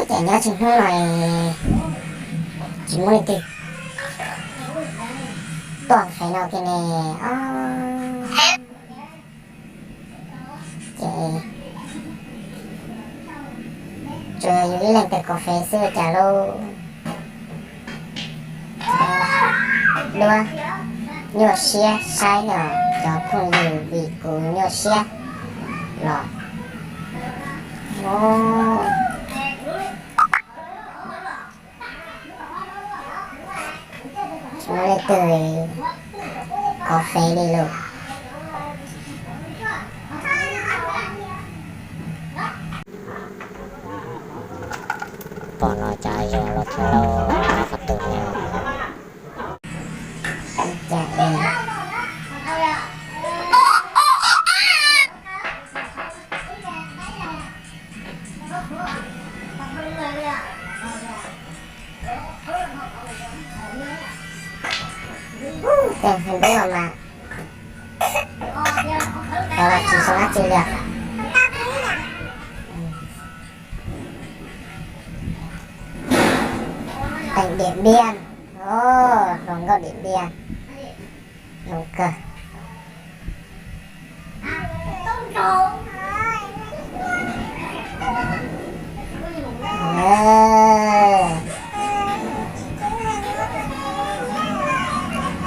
Ces nyob tsis hnub no tsis muaj leej twg tuaj fev no kiag ne. Ces tsuas yog yus ib leeg tawm kov fev xwb cas lauj. Duab nyuaj siab saib os cov phooj ywg, vim kuv nyuaj siab los. Tsis muaj leej twg kov fev li lauj. Pom no cas zoo los thua lauj, qhov twg ne? Tes hais npeb los mas, los tsis zoo dab tsi li. Teem Diam Npiaj, hluas nkauj Diam Npiaj, zoo kawg.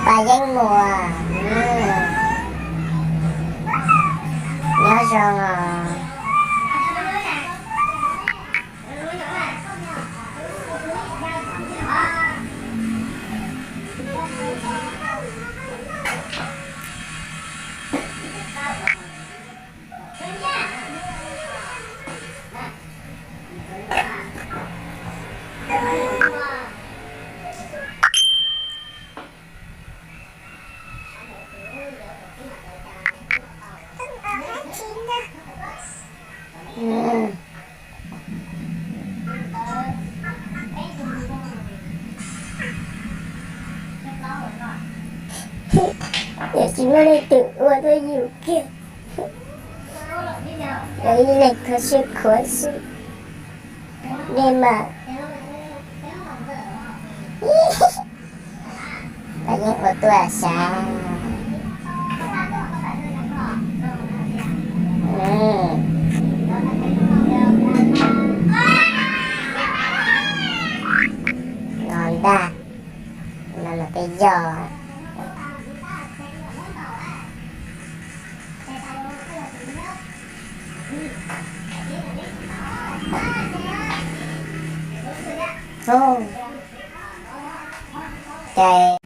Paj Yeeb Muas, nyob zoo os. Yog tsis muaj leej twg ua rau yus kiag, yus ib leeg kho siab khuav xwb, nej mas. Paj Yeeb ua tuaj sav. No ntag, no mas peb yog. Ces